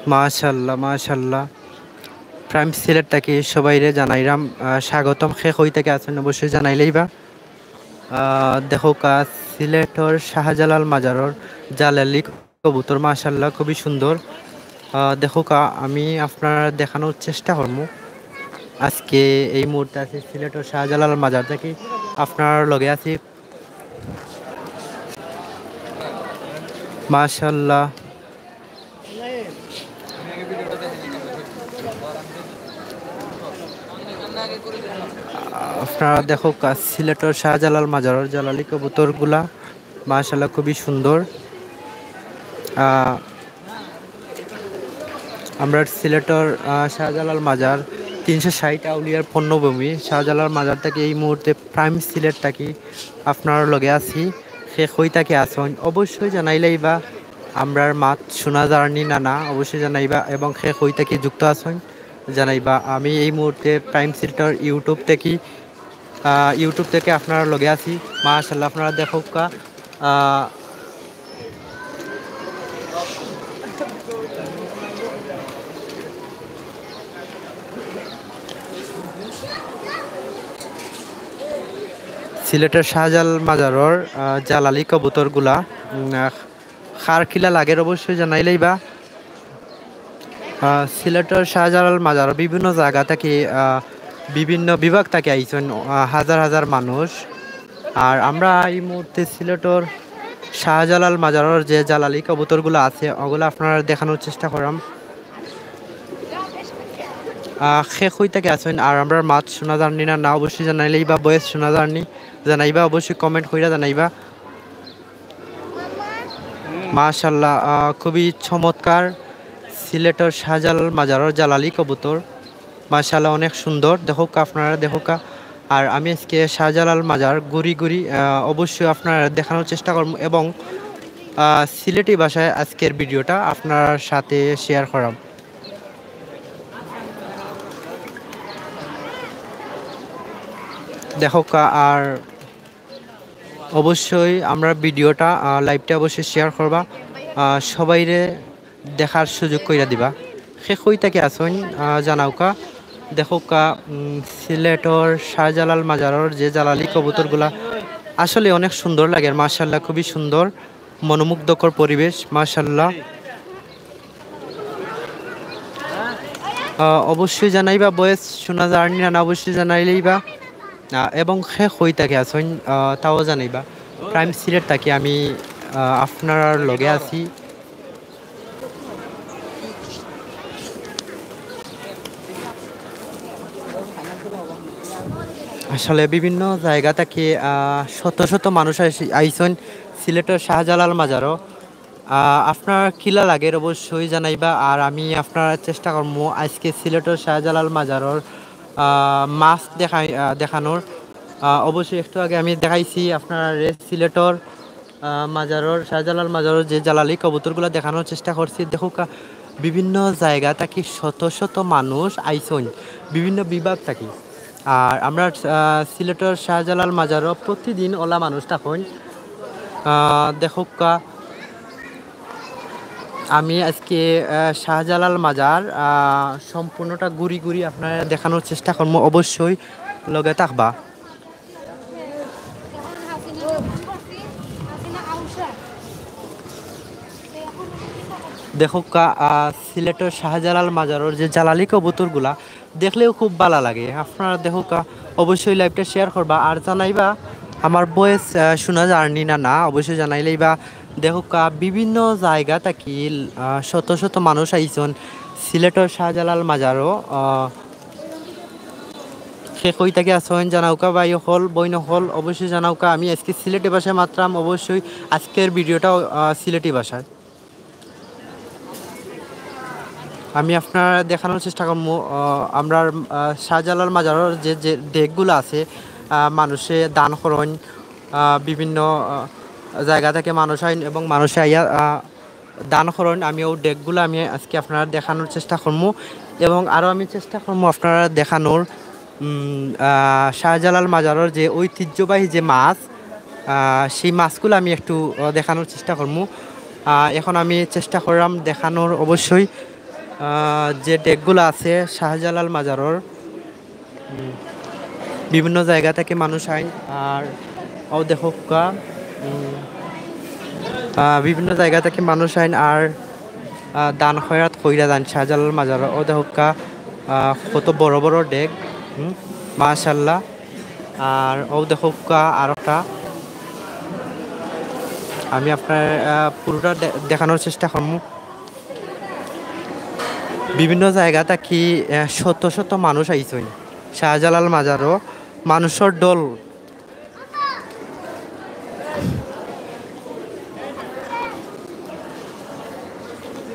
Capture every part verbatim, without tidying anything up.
মাশাল্লাহ, মাশাল্লাহ। প্রাইম সিলেট থাকি সবাইরে জানাইরাম, আহ, স্বাগতম। কে কই থাকি আছইন অবশ্যই জানাইলাইবা। আহ, দেখউক্কা, সিলেটর শাহজালাল মাজারর জালালি কবুতর, মাশাল্লাহ, খুবই সুন্দর। আহ, দেখউক্কা, আমি আপনারারে দেখানোর চেষ্টা করমু। আজকে এই মুহূর্তে আছি সিলেটর শাহজালাল মাজার থাকি, আপনারার লগে আছি। মাশাল্লাহ। আপনারা দেখউক্কা, সিলেটর শাহজালাল মাজারর জালালি কবুতরগুলা, মাশাল্লাহ, খুবই সুন্দর। আহ, আমরার সিলেটর, আহ, শাহজালাল মাজার, তিনশো ষাইট আউলিয়ার পূণ্যভূমি শাহজালাল মাজার থাকি এই মুহূর্তে প্রাইম সিলেট থাকি আপনারার লগে আছি। কে কই থাকি আছইন অবশ্যই জানাইলাইবা। আমরার মাত শুনা যারনি না, না, অবশ্যই জানাইবা। এবং কে কই থাকি যুক্ত আছইন জানাইবা। আমি এই মুহূর্তে প্রাইম সিলেটর YouTube থাকি, আহ, YouTube থাকি আপনারার লগে আছি। মাশাল্লাহ, আপনারা দেখউক্কা, আহ, সিলেটর শাহজালাল মাজারর, আহ, জালালি কবুতরগুলা, উম, আহ, কার কিলা লাগের অবশ্যই জানাইলাইবা। আহ, সিলেটর শাহজালাল মাজার বিভিন্ন জাগা থাকি, আহ, বিভিন্ন বিভাগ থাকি আইছইন, আহ, হাজার হাজার মানুষ। আর আমরা এই মুহূর্তে সিলেটর শাহজালাল মাজারর যে জালালি কবুতরগুলা আছে, ওগুলা আপনারারে দেখানোর চেষ্টা করাম। আহ, কে কই থাকি আছইন আর আমরার মাত শুনা যারনি না, না, অবশ্যই জানাইলাইবা। ভয়েস শুনা যারনি, জানাইবা, অবশ্যই কমেন্ট কইরা জানাইবা। মাশাল্লাহ, আহ, খুবই চমৎকার সিলেটর শাহজালাল মাজারর জালালি কবুতর। মাশাল্লাহ, অনেক সুন্দর। দেখউক্কা, আপনারা দেখউক্কা। আর আমি আজকে শাহজালাল মাজার ঘুরি ঘুরি, আহ, অবশ্যই আপনারারে দেখানোর চেষ্টা করমু এবং, আহ, সিলেটি ভাষায় আজকের ভিডিওটা আপনারার সাথে শেয়ার করাম। দেখউক্কা, আর অবশ্যই আমরার ভিডিওটা, আহ, লাইভটা অবশ্যই শেয়ার করবা, আহ, সবাইরে দেখার সুযোগ কইরা দিবা। কে কই থাকি আছইন, আহ, জানাউক্কা। দেখউক্কা, উম, সিলেটর শাহজালাল মাজারর যে জালালি কবুতরগুলা আসলে অনেক সুন্দর লাগের, মাশাল্লাহ, খুবই সুন্দর, মনোমুগ্ধকর পরিবেশ, মাশাল্লাহ। আহ, অবশ্যই জানাইবা, ভয়েস শুনা যারনি না, না, অবশ্যই জানাইলাইবা। আহ, এবং কে কই থাকি আছইন, আহ, তাও জানাইবা। প্রাইম সিলেট থাকি আমি, আহ, আপনারার লগে আছি। আসলে বিভিন্ন জাগা থাকি, আহ, শত শত মানুষ আইস-, আইছইন সিলেটর শাহজালাল মাজারো। আহ, আপনারার কিলা লাগের অবশ্যই জানাইবা। আর আমি আপনারারে চেষ্টা করমু আজকে সিলেটর শাহজালাল মাজারর, আহ, মাস্ক দেখাই-, আহ, দেখানোর। আহ, অবশ্যই একটু আগে আমি দেখাইছি আপনারারে সিলেটর, আহ, মাজারর, শাহজালাল মাজারর যে জালালি কবুতরগুলা দেখানোর চেষ্টা করছি। দেখউক্কা, বিভিন্ন জাগা থাকি শত শত মানুষ আইছইন, বিভিন্ন বিভাগ থাকি। আর আমরার, আহ, সিলেটর শাহজালাল মাজারো প্রতিদিন অলা মানুষ থাকইন। আহ, দেখউক্কা, আমি আজকে, আহ, শাহজালাল মাজার, আহ, সম্পূর্ণটা ঘুরি ঘুরি আপনারারে দেখানোর চেষ্টা করমু। অবশ্যই লগে থাকবা। দেখউক্কা, আহ, সিলেটর শাহজালাল মাজারর যে জালালি কবুতরগুলা দেখলেও খুব ভালা লাগে। আপনারা দেখউক্কা, অবশ্যই লাইভটা শেয়ার করবা আর জানাইবা আমার ভয়েস, আহ, শুনা যারনি না, না, অবশ্যই জানাইলাইবা। দেখউক্কা, বিভিন্ন জাগা থাকি, আহ, শত শত মানুষ আইছইন সিলেটর শাহজালাল মাজারো। আহ, কে কই থাকি আছইন জানাউক্কা, ভাই অকল, বইন অকল, অবশ্যই জানাউক্কা। আমি আজকে সিলেটি ভাষায় মাতরাম, অবশ্যই আজকের ভিডিওটাও, আহ, সিলেটি ভাষায়। আমি আপনারারে দেখানোর চেষ্টা করমু, আহ, আমরার, আহ, শাহজালাল মাজারর যে, যে ডেকগুলা আছে, আহ, মানুষে দান করইন, আহ, বিভিন্ন, আহ, জাগা থাকি মানুষ আইন এবং মানুষে আইয়া, আহ, দান করইন। আমি অউ ডেকগুলা আমি আজকে আপনারারে দেখানোর চেষ্টা করমু এবং আরও আমি চেষ্টা করমু আপনারারে দেখানোর, উম, আহ, শাহজালাল মাজারর যে ঐতিহ্যবাহী যে মাছ, আহ, সেই মাছগুলা আমি একটু, আহ, দেখানোর চেষ্টা করমু। আহ, এখন আমি চেষ্টা কররাম দেখানোর অবশ্যই। আহ, যে ডেকগুলা আছে শাহজালাল মাজারর, উম, বিভিন্ন জায়গা থাকি মানুষ আইন। আর অউ দেখউক্কা, উম, আহ, বিভিন্ন জায়গা থাকি মানুষ আইন আর, আহ, দান খয়রাত কইরা যাইন শাহজালাল মাজারর। অউ দেখউক্কা, আহ, কত বড় বড় ডেক, হুম, মাশাআল্লাহ। আর অউ দেখউক্কা আরোকটা, আমি আপনার, আহ, পুরোটা দে-, দেখানোর চেষ্টা করমু। বিভিন্ন জায়গা থাকি, আহ, শত শত মানুষ আইছইন শাহজালাল মাজারো, মানুষর ঢল।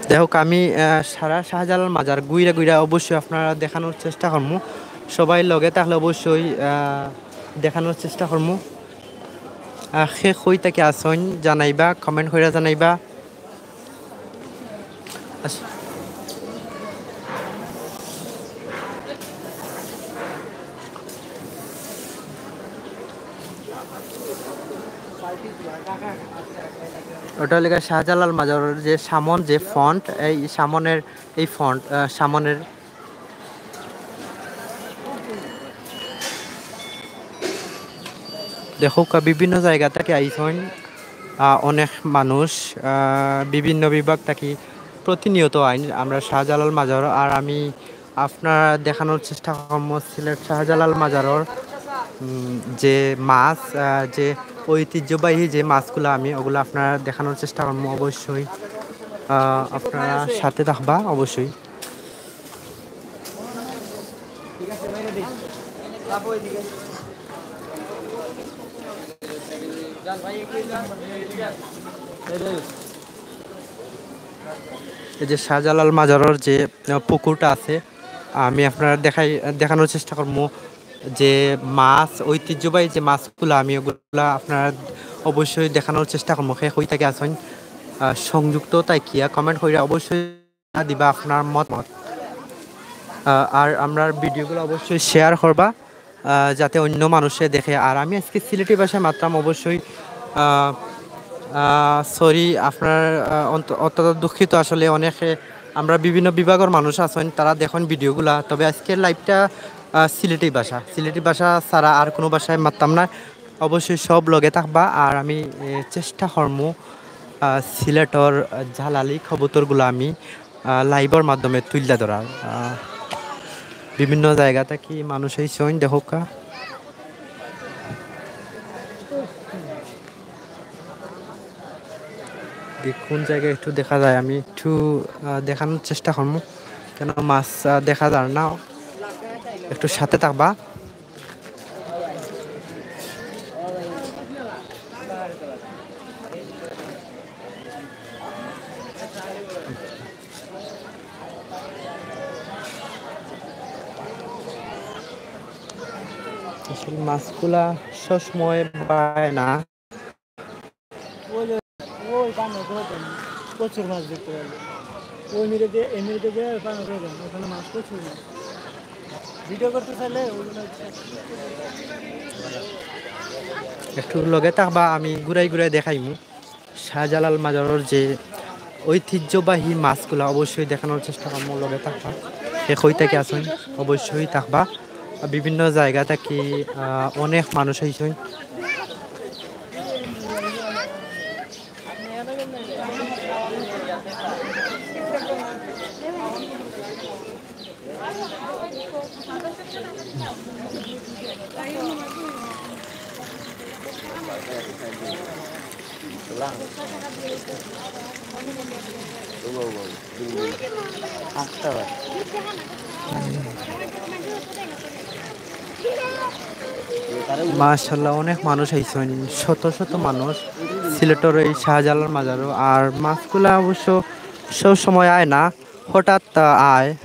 দেখউক্কা, আমি, আহ, সারা শাহজালাল মাজার ঘুইরা ঘুইরা অবশ্যই আপনারা দেখানোর চেষ্টা করমু। সবাই লগে থাকলে অবশ্যই, আহ, দেখানোর চেষ্টা করমু। আহ, কে কই থাকি আছইন জানাইবা, comment কইরা জানাইবা। আস-, ওটা অইলো গিয়া শাহজালাল মাজারর যে সামন, যে front, এই সামনের, এই front, আহ, সামনের দেখউক্কা, বিভিন্ন জায়গা থাকি আইছইন, আহ, অনেক মানুষ, আহ, বিভিন্ন বিভাগ থাকি প্রতিনিয়ত আইন আমরা শাহজালাল মাজার। আর আমি আপনারা দেখানোর চেষ্টা করমু সিলেট শাহজালাল মাজারর, উম, যে মাছ, আহ, যে ঐতিহ্যবাহী যে মাছগুলা, আমি ওগুলা আপনারা দেখানোর চেষ্টা করমু অবশ্যই। আহ, আপনারা সাথে থাকবা অবশ্যই। এই যে শাহজালাল মাজারর যে, আহ, পুকুরটা আছে, আমি আপনারা দেখাই, দেখানোর চেষ্টা করমু যে মাছ, ঐতিহ্যবাহী যে মাছগুলা, আমি ওগুলা আপনারা অবশ্যই দেখানোর চেষ্টা করমু। কে কই থাকি আছইন, আহ, সংযুক্ত থাকিয়া comment কইরা অবশ্যই দিবা আপনার মতামত। আহ, আর আমরার video গুলা অবশ্যই share করবা, আহ, যাতে অন্য মানুষে দেখে। আর আমি আজকে সিলেটি ভাষায় মাতরাম অবশ্যই, আহ, আহ, sorry, আপনার, আহ, অন্ত-, অত্যন্ত দুঃখিত। আসলে অনেকে, আমরা বিভিন্ন বিভাগর মানুষ আছইন, তারা দেখইন video গুলা, তবে আজকের live টা, আহ, সিলেটি ভাষা, সিলেটি ভাষা ছাড়া আর কোনো ভাষায় মাততাম না। অবশ্যই সব লগে থাকবা। আর আমি, এ, চেষ্টা করমু, আহ, সিলেটর, আহ, জালালি কবুতরগুলা আমি, আহ, live র মাধ্যমে তুইল্লা ধরার। আহ, বিভিন্ন জায়গা থাকি মানুষ আইছইন, দেখউক্কা। দেখি কোন জায়গায় একটু দেখা যায়, আমি একটু, আহ, দেখানোর চেষ্টা করমু, কেন মাছ, আহ, দেখা যার না। একটু সাথে থাকবা। আসলে মাছগুলা সবসময় বায় না। ওই যে, ওই পানি ওখানে প্রচুর মাছ দেখতে পারবে। ওই মিরে দিয়ে, এই মিরে দিয়ে পানি ওখানে, ওখানে মাছ প্রচুর মাছ। ভিডিও করতে চাইলে ওগুলো একটু লগে থাকবা, আমি ঘুরাই ঘুরাই দেখাইমু। শাহজালাল মাজারর যে ঐতিহ্যবাহী মাছগুলা অবশ্যই দেখানোর চেষ্টা করমু, লগে থাকবা। কে কই থাকি আছইন অবশ্যই থাকবা। বিভিন্ন জায়গা থাকি, আহ, অনেক মানুষ আইছইন। মাশাআল্লাহ, অনেক মানুষ আইছইন, শত শত মানুষ সিলেটর এই শাহজালাল মাজারো। আর মাছগুলা অবশ্য সব সময় আয় না, হঠাৎ, আহ, আয়।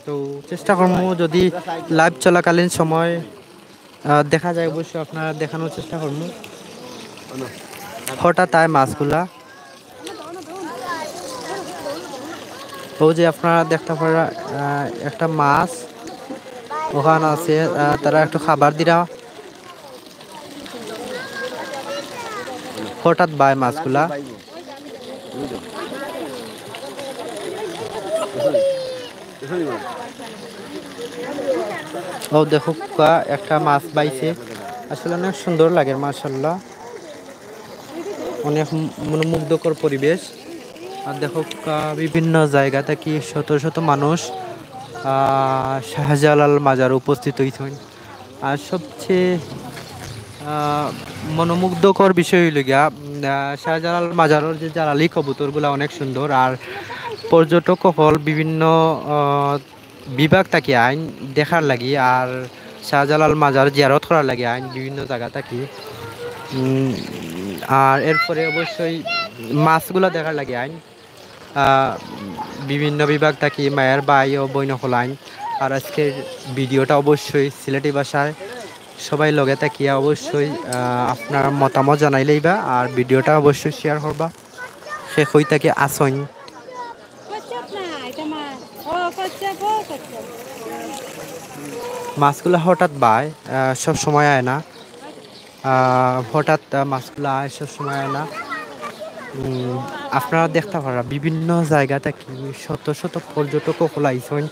তো চেষ্টা করমু যদি live চলাকালীন সময়, আহ, দেখা যায়, অবশ্যই আপনারা দেখানোর চেষ্টা করমু। হঠাৎ আয় মাছগুলা। ওই যে আপনারা দেখতা পাররা, আহ, একটা মাছ ওখান আছে, আহ, তারা একটু খাবার দিরা। হঠাৎ বায় মাছগুলা। ও দেখউক্কা, একটা মাছ বাইছে, আসলে অনেক সুন্দর লাগে, মাশাআল্লাহ, অনেক মনোমুগ্ধকর পরিবেশ। আর দেখউক্কা, বিভিন্ন জায়গা থাকি শত শত মানুষ আহ, শাহজালাল মাজার উপস্থিত হইছইন। আর সবচেয়ে আহ, মনোমুগ্ধকর বিষয় হইল গিয়া, উম, আহ, শাহজালাল মাজারর যে জালালি কবুতরগুলা অনেক সুন্দর। আর পর্যটক অকল বিভিন্ন আহ, বিভাগ থাকি আইন দেখার লাগি, আর শাহজালাল মাজার জিয়ারত করার লাগি আইন বিভিন্ন জায়গা থাকি। উম, আর এরপরে অবশ্যই মাছগুলা দেখার লাগি আইন আহ, বিভিন্ন বিভাগ থাকি মায়ার ভাই ও বইন অকল আইন। আর আজকের ভিডিওটা অবশ্যই সিলেটি ভাষায়, সবাই লগে থাকিয়া অবশ্যই আহ, আপনার মতামত জানাইলাইবা, আর ভিডিওটা অবশ্যই শেয়ার করবা। সে কই থাকি আছইন। মাছগুলা হঠাৎ বায়, আহ, সব সময় আয় না। আহ, হঠাৎ, আহ, মাছগুলা আয়, সব সময় আয় না। উম, আপনারা দেখতা পাররা বিভিন্ন জায়গা থাকি শত শত পর্যটক অকল আইছইন।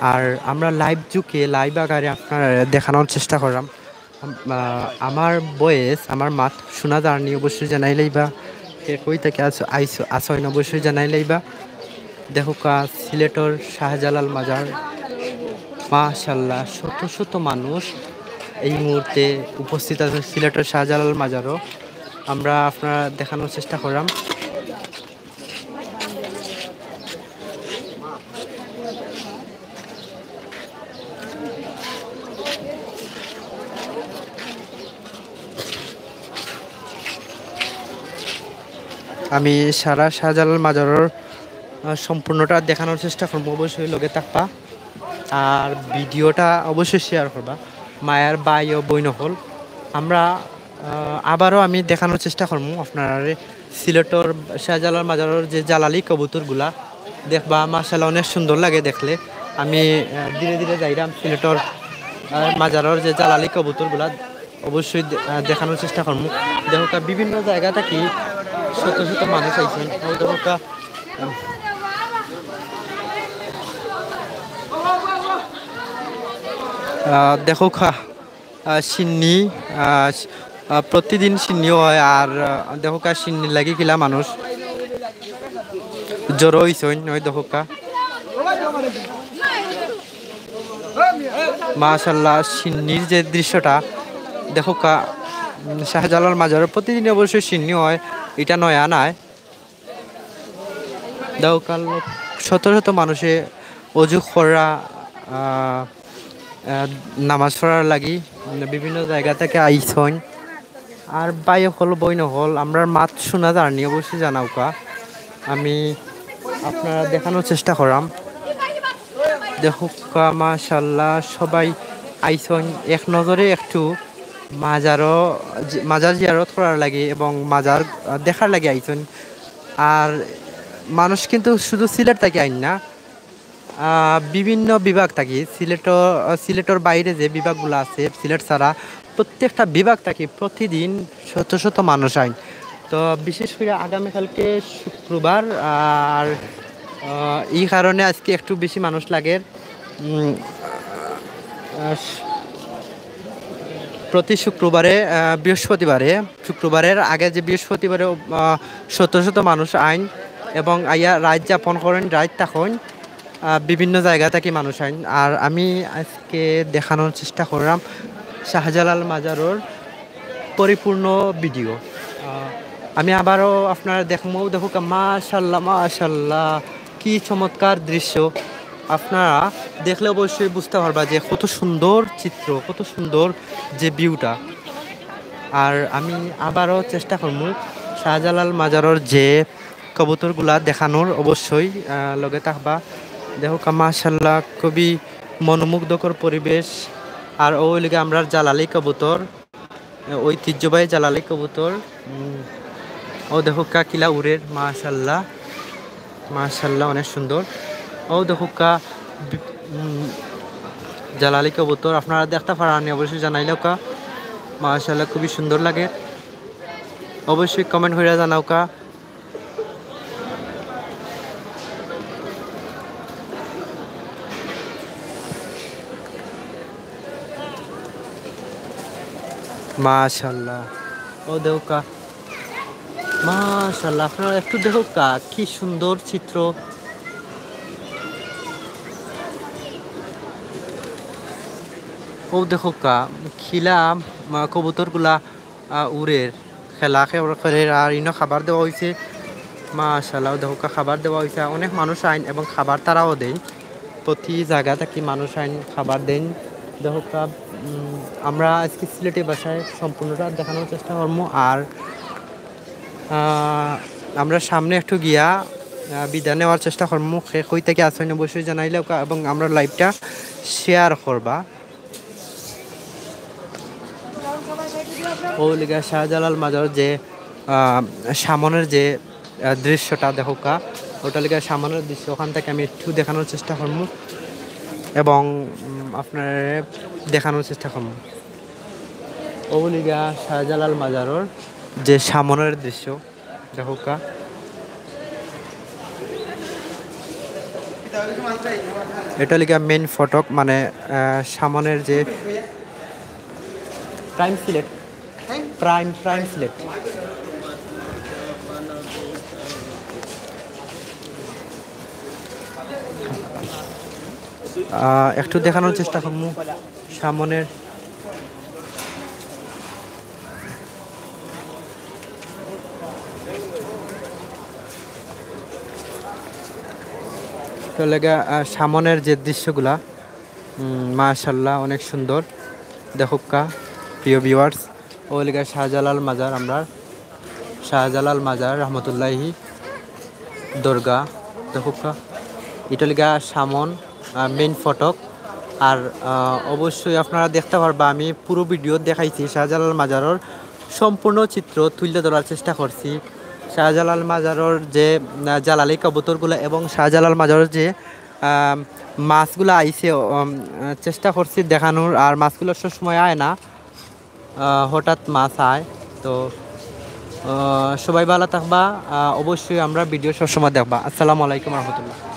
আর আমরা লাইভ যুগে, লাইভ আকারে আপনারারে দেখানোর চেষ্টা কররাম। আম-, আহ, আমার ভয়েস, আমার মাত শোনা যারনি অবশ্যই জানাইলাইবা। কে কই থাকি আছো, আইছো, আছইন অবশ্যই জানাইলাইবা। দেখউক্কা সিলেটর শাহজালাল মাজার, মাশাআল্লাহ, শত শত মানুষ এই মুহূর্তে উপস্থিত আছে সিলেটর শাহজালাল মাজারও। আমরা আপনারা দেখানোর চেষ্টা কররাম। আমি সারা শাহজালাল মাজারর, আহ, সম্পূর্ণটা দেখানোর চেষ্টা করমু, অবশ্যই লগে থাকবা। আর ভিডিওটা অবশ্যই শেয়ার করবা। মায়ার ভাই ও বইন অকল, আমরা, আহ, আবারও আমি দেখানোর চেষ্টা করমু আপনারারে সিলেটর শাহজালাল মাজারর যে জালালি কবুতরগুলা দেখবা, মাশাআল্লাহ, অনেক সুন্দর লাগে দেখলে। আমি, আহ, ধীরে ধীরে যাইরাম সিলেটর, আহ, মাজারর যে জালালি কবুতরগুলা অবশ্যই দে-, আহ, দেখানোর চেষ্টা করমু। দেখউক্কা, বিভিন্ন জায়গা থাকি শত শত মানুষ আইছইন। ওই দেখউক্কা, আহ, দেখউক্কা, আহ, শিন্নি, আহ, শ-, আহ, প্রতিদিন শিন্নি হয়। আর, আহ, দেখউক্কা, শিন্নির লাগি কিলা মানুষ জড়ো হইছইন, ওই দেখউক্কা। মাশাআল্লাহ, শিন্নির যে দৃশ্যটা দেখউক্কা, উম, শাহজালাল মাজারর প্রতিদিন অবশ্যই শিন্নি হয়, ইটা নয়া নায়। দেখউক্কা, শত শত মানুষে অজু করা, আহ, আহ, নামাজ পড়ার লাগি বিভিন্ন জায়গা থাকি আইছইন। আর ভাই অকল, বইন অকল, আমরার মাত শোনা যারনি অবশ্যই জানাউক্কা। আমি আপনারারে দেখানোর চেষ্টা কররাম। দেখউক্কা, মাশাআল্লাহ, সবাই আইছইন। এক নজরে একটু মাজারও, মাজার জিয়ারত করার লাগি এবং মাজার, আহ, দেখার লাগি আইছইন। আর মানুষ কিন্তু শুধু সিলেট থাকি আইন না, আহ, বিভিন্ন বিভাগ থাকি, সিলেটর, আহ, সিলেটর বাইরে যে বিভাগগুলা আছে, সিলেট ছাড়া প্রত্যেকটা বিভাগ থাকি প্রতিদিন শত শত মানুষ আইন। তো বিশেষ করে আগামীকালকে শুক্রবার, আর, আহ, এই কারণে আজকে একটু বেশি মানুষ লাগে। উম, আহ, প্রতি শুক্রবারে, আহ, বৃহস্পতিবারে, শুক্রবারের আগে যে বৃহস্পতিবারে, আহ, শত শত মানুষ আইন এবং আইয়া রাইত যাপন করইন, রাইত থাকইন, আহ, বিভিন্ন জায়গা থাকি মানুষ আইন। আর আমি আজকে দেখানোর চেষ্টা কররাম শাহজালাল মাজারর পরিপূর্ণ ভিডিও। আহ, আমি আবারও আপনারারে দেখমু, দেখউক্কা, মাশাআল্লাহ, মাশাআল্লাহ, কি চমৎকার দৃশ্য। আপনারা দেখলে অবশ্যই বুঝতা পারবা যে কত সুন্দর চিত্র, কত সুন্দর যে ভিউটা। আর আমি আবারও চেষ্টা করমু শাহজালাল মাজারর যে কবুতরগুলা দেখানোর, অবশ্যই, আহ, লগে থাকবা। দেখউক্কা, মাশাআল্লাহ, খুবই মনোমুগ্ধকর পরিবেশ। আর ওই লগে আমরার জালালি কবুতর, ঐতিহ্যবাহী জালালি কবুতর। উম, ও দেখউক্কা কিলা উড়ের, মাশাআল্লাহ, মাশাআল্লাহ, অনেক সুন্দর। ও দেখউক্কা, বি-, উম, জালালি কবুতর আপনারা দেখতা পাররা নি, অবশ্যই জানাইলাউক্কা। মাশাআল্লাহ, খুবই সুন্দর লাগে। অবশ্যই কমেন্ট করিয়া জানাউক্কা। মাশাআল্লাহ। ও দেখউক্কা, মাশাআল্লাহ, আপনারা একটু দেখউক্কা, কি সুন্দর চিত্র। ও দেখউক্কা, কিলা, আহ, কবুতরগুলা, আহ, উড়ের, খেলা খে-, করের, আর ইনো খাবার দেওয়া অইছে। মাশাআল্লাহ, দেখউক্কা, খাবার দেওয়া অইছে। অনেক মানুষ আইন এবং খাবার তারাও দেইন। প্রতি জাগা থাকি মানুষ আইন, খাবার দেইন। দেখউক্কা, উম, আমরা আজকে সিলেটি ভাষায় সম্পূর্ণটা দেখানোর চেষ্টা করমু। আর, আহ, আমরা সামনে একটু গিয়া, আহ, বিদায় নেওয়ার চেষ্টা করমু। কে কই থাকি আছইন অবশ্যই জানাইলে ওকা, এবং আমরা live-টা share করবা। ও লিগা শাহজালাল মাজার যে, আহ, সামনের যে, আহ, দৃশ্যটা দেখউক্কা, ওটা লিগা সামনের দৃশ্য, ওখান থাকি আমি একটু দেখানোর চেষ্টা করমু এবং, উম, আপনারে দেখানোর চেষ্টা করমু। ও লিগা শাহজালাল মাজারর যে সামনের দৃশ্য দেখউক্কা। এটা লিগা main ফটক, মানে, আহ, সামনের যে Prime Sylhet, Prime, Prime Sylhet। আহ, একটু দেখানোর চেষ্টা করমু সামনের। তো লেগা, আহ, সামনের যে দৃশ্যগুলা, উম, মাশাআল্লাহ, অনেক সুন্দর। দেখউক্কা, প্রিয় viewers, ও লেগা শাহজালাল মাজার, আমরা শাহজালাল মাজার রহমতুল্লাহি দরগা, দেখউক্কা, এটা লিগা সামন, আহ, main ফটক। আর, আহ, অবশ্যই আপনারা দেখতা পারবা, আমি পুরো video দেখাইছি, শাহজালাল মাজারর সম্পূর্ণ চিত্র তুলে ধরার চেষ্টা করছি। শাহজালাল মাজারর যে, আহ, জালালি কবুতরগুলা এবং শাহজালাল মাজারর যে, আহ, মাছগুলা আইছে, উম, আহ, চেষ্টা করছি দেখানোর, আর মাছগুলা সবসময় আয় না। আহ, হঠাৎ মাছ আয়। তো, আহ, সবাই ভালা থাকবা, আহ, অবশ্যই আমরা video সবসময় দেখবা। আসসালামু আলাইকুম রহমতুল্লাহ।